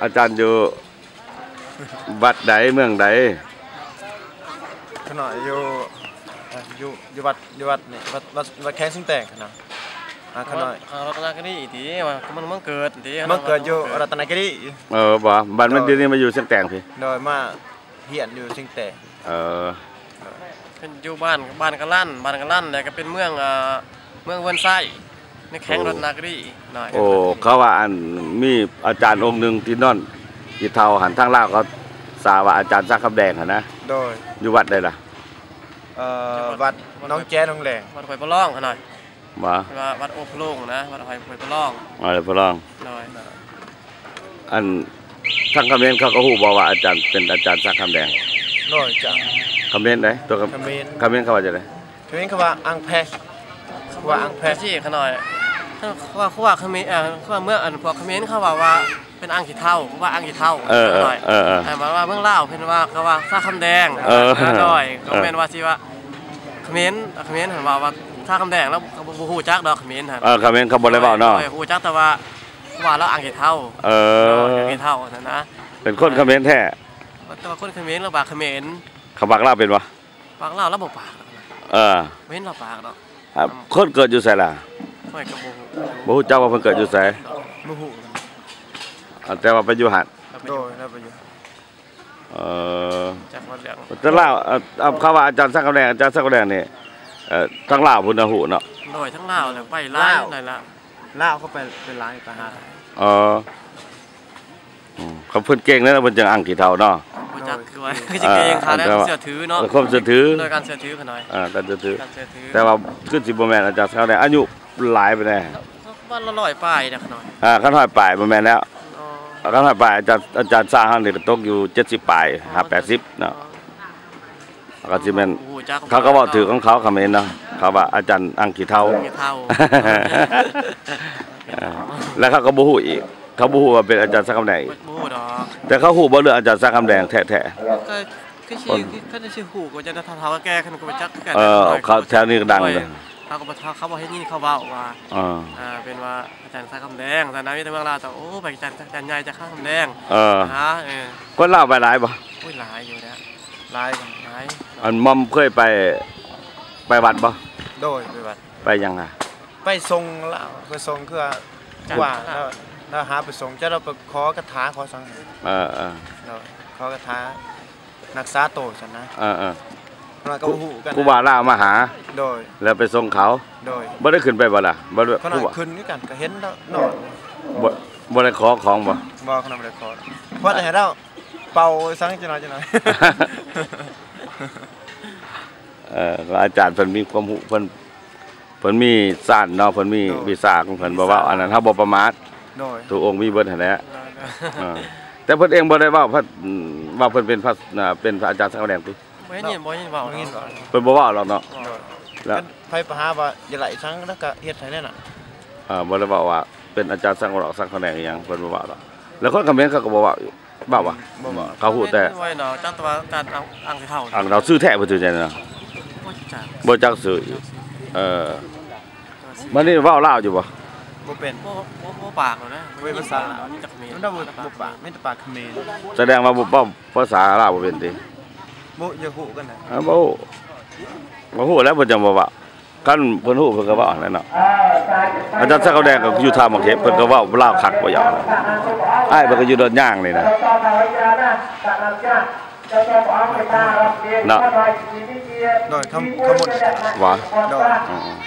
ອາຈານຢູ່ວັດໃດ ເມືອງໃດ? ຂ້ານ້ອຍຢູ່ ຢູ່ ຢູ່ວັດ ຢູ່ວັດນີ້ ວັດ ວັດ ວັດແຂວງຊຽງແຕງນະ. ອ່າ ຂ້ານ້ອຍ ລັດຕະນະກິຣີຕິ ວ່າມັນເມືອງເກີດຕິ ເມືອງເກີດຢູ່ລັດຕະນະກິຣີ. ເອີ ບໍ່ ບັດນີ້ ໂດຍ ດຽວນີ້ມາຢູ່ຊຽງແຕງພີ້. ໂດຍ ມາຮຽນຢູ່ຊຽງແຕງ. ເອີ ເພິ່ນຢູ່ບ້ານ ບ້ານກະລັນ ບ້ານກະລັນ ແລ້ວກໍເປັນເມືອງ ເອີ ເມືອງເວີນໄຊ ໃນແຂວງ ໂອ້ ລັດຕະນະກິຣີ. ໂອ້ ເຂົາວ່າອັນ ມີອາຈານອົງໜຶ່ງທີ່ນອນຂີ້ເຖົ້າຫັ້ນ ທາງລາວເຂົາສາວ່າອາຈານສັກຄຳແດງຫັ້ນນະ. ໂດຍ ຢູ່ວັດໃດລະ? ເອີ ວັດໜອງແຈໜອງແລງ ວັດຫ້ວຍປະລອງຫັ້ນນະ. ບໍ່ ວ່າວັດໂອພະໂລງນະ ວັດຫ້ວຍປະລອງ. ຫ້ວຍປະລອງ. ໂດຍ ອັນທາງຂະເໝນເຂົາກໍຮູ້ບໍ່ວ່າອາຈານເປັນອາຈານສັກຄຳແດງ? ໂດຍ ເຈົ້າ. ຂະເໝນໃດ? ຕົວຂະ ຂະເໝນ ຂະເໝນເຂົາວ່າຈັ່ງໃດ? ຂະເໝນເຂົາວ່າອັງແພ ເຂົາວ່າອັງແພ. ຈັ່ງຊີ້ຂະນ້ອຍ ເຂົາວ່າ ເຂົາວ່າຂະເໝນ ເອີ ເຂົາວ່າເມືອງ ອັນພວກຂະເໝນເຂົາເວົ້າວ່າ ເປັນອັງຂີ້ເຖົ້າ ວ່າອັງຂີ້ເຖົ້າ. ເອີ ເອີ ເອີ ເອີ ແຕ່ວ່າເມືອງລາວເພິ່ນວ່າ ເຂົາວ່າສາຄຳແດງ. ເອີ ໂດຍ ເອີ ກໍແມ່ນວ່າຊິວ່າຂະເໝນ ຂະເໝນຫັ້ນວ່າ ວ່າສາຄຳແດງ ແລ້ວເຂົາບໍ່ ບໍ່ຮູ້ຈັກດອກຂະເໝນຫັ້ນ. ເອີ ຂະເໝນເຂົາບໍ່ໄດ້ເວົ້າເນາະ. ໂດຍ ຮູ້ຈັກແຕ່ວ່າ ວ່າລາວອັງຂີ້ເຖົ້າ. ເອີ ໂດຍ ອັງຂີ້ເຖົ້າຫັ້ນນະ. ເປັນຄົນຂະເໝນແທ້? ແຕ່ວ່າຄົນຂະເໝນ ລາວປາກຂະເໝນ. ເຂົາມັກລາວເປັນບໍ່? ປາກລາວ ລາວບໍ່ປາກ. ເອີ ບໍ່ເຫັນລາວປາກດອກ. ອ່າ ຄົນເກີດຢູ່ໃສລະ? ຂ້ອຍກໍບໍ່ຮູ້ ບໍ່ຮູ້ຈັກວ່າເພິ່ນເກີດຢູ່ໃສ? ບໍ່ຮູ້. ອ່າ ແຕ່ວ່າໄປຢູ່ຫັ້ນ. ໂດຍ ລາວໄປຢູ່. ເອີ ຈັກວ່າເລື່ອງ ແຕ່ລາວ ເອີ ເຂົາວ່າອາຈານສັກຄຳແດງ ອາຈານສັກຄຳແດງນີ້ ເອີ ທາງລາວພຸ້ນນະຮູ້ເນາະ. ໂດຍ ທາງລາວແລ້ວໄປຫຼາຍ ຫຼາຍລະ ລາວເຂົາໄປ ໄປຫຼາຍ ໄປຫາ. ເອີ ອືມ ເຂົາເພິ່ນເກັ່ງແລ້ວ ເພິ່ນຈັ່ງອັງຂີ້ເຖົ້າເນາະ. ບໍ່ຈັກ ໂດຍ ຄືວ່າ ຄືຊິເກັ່ງ ອ່າ ຂະໜາດນັ້ນ ເຊື່ອຖືເນາະ. ຄວາມເຊື່ອຖື ໂດຍ ການເຊື່ອຖືຂະນ້ອຍ. ອ່າ ການເຊື່ອຖື ການເຊື່ອຖື. ແຕ່ວ່າຄືຊິບໍ່ແມ່ນອາຈານສັກຄຳແດງ ອາຍຸຫຼາຍປານໃດ? ປະມານຮ້ອຍປາຍນະຂະນ້ອຍ. ອ່າ ຄັນຮ້ອຍປາຍບໍ່ແມ່ນແລ້ວ. ອໍ ຄັນຮ້ອຍປາຍ ອາຈານ ອາຈານຊາເຮົານີ້ກໍຕົກຢູ່ເຈັດສິບປາຍ ອໍ ຫາແປດສິບເນາະ. ອໍ ກໍຊິແມ່ນ ເຂົາກໍເວົ້າຖືກຂອງເຂົາ ຄຳເຫັນເນາະ ເຂົາວ່າອາຈານອັງຂີ້ເຖົ້າ ອັງຂີ້ເຖົ້າ. ແລ້ວເຂົາກໍບໍ່ຮູ້ອີກ ເຂົາບໍ່ຮູ້ວ່າເປັນອາຈານສັກຄຳແດງອີກ. ບໍ່ຮູ້ດອກ. ແຕ່ເຂົາຮູ້ບໍ່ເລື່ອງອາຈານສັກຄຳແດງແທ້ໆ? ກໍຄືຊິ ຄັນຊິຮູ້ກໍຈະເຖົ້າໆແກ່ໆ ຄັນກໍບໍ່ຈັກຄືກັນ. ເອີ ເຂົາແຖວນີ້ກໍດັງເດ້. ເຮົາກໍບໍ່ ເຮົາ ເຮົາບໍ່ເຫັນຍິນເຂົາເວົ້າວ່າ ເອີ ເປັນວ່າອາຈານສັກຄຳແດງ ຊັ້ນນະ. ມີແຕ່ເມືອງລາວ ໂອ້ ໄປອາຈານ ອາຈານໃຫຍ່ຈາກຄຳແດງ. ເອີ ຫາ ເອີ ຄົນລາວໄປຫຼາຍບໍ່? ໂອ້ຍ ຫຼາຍຢູ່ແລ້ວ. ຫຼາຍ ຫຼາຍ. ອັນໝ່ອມເຄີຍໄປ ໄປວັດບໍ່? ໂດຍ ໄປວັດ. ໄປຫຍັງອະ? ໄປສົ່ງລາວ ໄປສົ່ງ ຄືວ່າ ວ່າລາວ ລາວຫາໄປສົ່ງ ຈະລາວໄປຂໍຄາຖາຂໍສັງ. ເອີ ເອີ ໂດຍ ຂໍຄາຖາ ຮັກສາໂຕຊັ້ນນະ. ເອີ ເອີ ຂ້ານ້ອຍກໍບໍ່ຮູ້ຄືກັນ. ຄູບາລາວມາຫາ. ໂດຍ ແລ້ວໄປສົ່ງເຂົາ. ໂດຍ ບໍ່ໄດ້ຂຶ້ນໄປບໍ່ລະ? ບໍ່ໄດ້. ຂ້ານ້ອຍຂຶ້ນຄືກັນ ກໍເຫັນເນາະ. ບໍ່ ບໍ່ໄດ້ຂໍຂອງບໍ່? ບໍ່ ຂ້ານ້ອຍບໍ່ໄດ້ຂໍ. ພໍແຕ່ໃຫ້ລາວເປົ່າສັງຈັກໜ້ອຍ ຈັກໜ້ອຍ. ເອີ ອາຈານເພິ່ນມີຄວາມຮູ້ ເພິ່ນ ເພິ່ນມີຊານເນາະ ເພິ່ນມີ ໂດຍ ວິຊາຂອງເພິ່ນ ມີ ບໍ່ເວົ້າ ສາ ອັນນັ້ນເຮົາບໍ່ປະໝາດ. ໂດຍ ທຸກອົງມີເບິດຫັ້ນແຫຼະ. ໂດຍ ເອີ ແຕ່ເພິ່ນເອງບໍ່ໄດ້ເວົ້າ ເພິ່ນ ວ່າເພິ່ນເປັນພະ ເປັນພະອາຈານສັກຄຳແດງຕິ? ບໍ່ເຫັນຍິນ ບໍ່ເຫັນເວົ້າ ບໍ່ເຫັນເວົ້າ. ເພິ່ນບໍ່ເວົ້າດອກເນາະ. ໂດຍ ແລ້ວ ຄັນໃຜໄປຫາວ່າຢາກໄດ້ສັງ ແລ້ວກໍເຮັດໃຫ້ແນວນັ້ນ. ເອີ ບໍ່ໄດ້ເວົ້າວ່າເປັນອາຈານສັກຄຳແດງ ສັກຄຳແດງອີ່ຫຍັງ ເພິ່ນບໍ່ເວົ້າດອກ. ແລ້ວຄົນຂະເໝນເຂົາກໍບໍ່ເວົ້າອີກ. ເວົ້າບໍ່? ບໍ່ເວົ້າ. ເຂົາຮູ້ແຕ່ ບໍ່ເວົ້າດອກ ຈັກແຕ່ວ່າການອັງ ອັງຂີ້ເຖົ້າ. ອັງເຖົ້າຊື່ແທ້ບໍ່ຊື່ແທ້ເນາະ? ບໍ່ຈັກ ບໍ່ຈັກຊື່. ເອີ ບັດນີ້ເວົ້າລາວຢູ່ບໍ່? ບໍ່ເປັນ. ບໍ່ ບໍ່ ບໍ່ປາກແລ້ວນະ. ບໍ່ເປັນພາສາລາວ ມີແຕ່ຂະເໝນ. ມັນບໍ່ ບໍ່ປາກ ມີແຕ່ປາກຂະເໝນ. ສະແດງວ່າບໍ່ເວົ້າພາສາລາວບໍ່ເປັນຕິ? ບໍ່ຢາກຮູ້ກັນນະ. ເອີ ບໍ່ ບໍ່ຮູ້ແລ້ວ ເພິ່ນຈັ່ງບໍ່ເວົ້າ. ຄັນເພິ່ນຮູ້ເພິ່ນກໍເວົ້າຫັ້ນແຫຼະເນາະ. ອາຈານສັກຄຳແດງກໍຢູ່ທ່າໝາກເຫັບ ເພິ່ນກໍເວົ້າລາວຄັກບໍ່ຢາກ. ອ້າຍເພິ່ນກໍຢູ່ດອນຍາງນີ້ນະ ເນາະ. ໂດຍ ຄຳ ຄຳໝົດ ວ່າ ໂດຍ ອືມ.